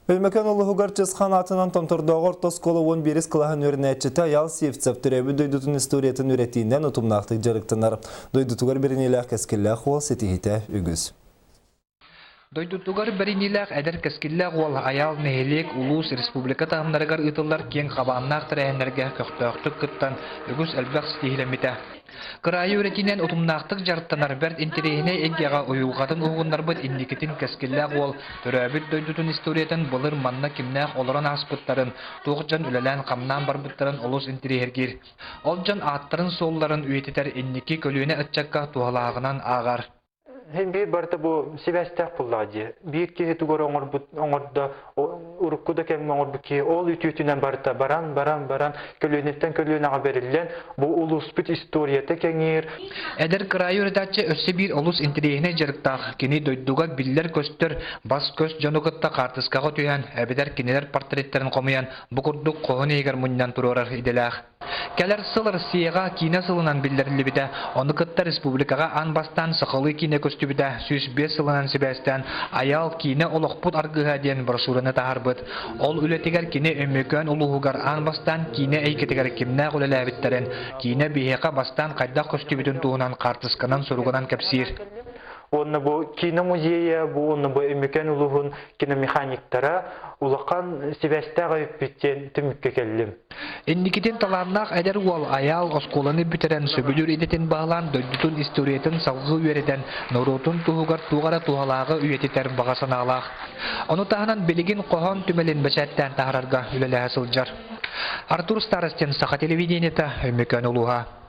Өймөкөөн улууһугар Чысхан аатынан Томтордооҕу орто оскуола 11 кылааһын үөрэнээччитэ Айаал Сивцев төрөөбүт дойдутун историятын үөрэтиинэн утумнаахтык дьарыктанар. Дойдутугар бэриниилээх кэскиллээх уол ситиһиитэ үгүс. Дойдутугар бэриниилээх эдэр кэскиллээх уол Айаал нэһилиэк, улуус, республика таһымнарыгар ыытыллар киэҥ хабааннаах тэрээһиннэргэ көхтөөхтүк кыттан үгүс элбэх ситиһиилэммитэ. Кыраайы үөрэтиинэн утумнаахтык дьарыктанар бэрт интэриэһинэй эйгэҕэ уйулҕатын уһугуннарбыт инникитин кэскиллээх уол төрөөбүт дойдутун историятын былыр манна кимнээх олорон ааспыттарын, туох дьон үлэлээн-хамнаан барбыттарын олус интэриэһиргиир. Ол дьон ааттарын-суолларын үйэтитэр инники көлүөнэ ыччакка туһалааҕынан ааҕар. Син биир барыта бу сибээстээх буоллаҕа дии. Биир киһи тугу эрэ оҥорбут оҥордо, урукку да кэмҥэ оҥорбут киһи ол үтүөтүнэн барыта баран, баран, баран көлүөнэттэн көлүөнэҕэ бэриллэн бу улууспут историята кэҥиир. Эдэр кыраайы үөрэтээччи өссө биир олус интэриэһинэй дьарыктаах. Кини дойдуга биллэр-көстөр бас-көс дьону кытта хаартыскаҕа түһэн, эбэтэр кинилэр портреттарын хомуйан, бу курдук хоһун иһигэр мунньан туруорар идэлээх. Кэлэр сыл Россияҕа киинэ сылынан биллэриллибитэ, ону кытта республикаҕа аан бастаан сахалыы киинэ көстүбүтэ 105 сылынан сибээстээн «Айаал киинэ олохпут аргыһа» диэн брошюраны таһаарбыт. Ол үлэтигэр кини Өймөкөөн улууһугар аан бастаан киинэ эйгэтигэр кимнээх үлэлээбиттэрин, киинэ биһиэхэ бастаан хайдах көстүбүтүн туһунан хаартысканан суругунан кэпсиир. Уонна бу киинэ музейа, бу уонна бу Өймөкөөн улууһун киномеханиктара улахан сибээстээх эбиппит диэн түмүккэ кэллим. Инникитин талааннаах эдэр уол Айаал оскуоланы бүтэрэн, сөбүлүүр идэтин баһылаан, дойдутун историятын салгыы үөрэтэн, норуотун туһугар туох эрэ туһалааҕы үйэтитэр баҕа санаалаах. Ону таһынан билигин хоһоон түмэлин бэчээттээн таһаарарга үлэлэһэ сылдьар. Артур Старостин, Саха телевидениета, Өймөкөөн улууһа.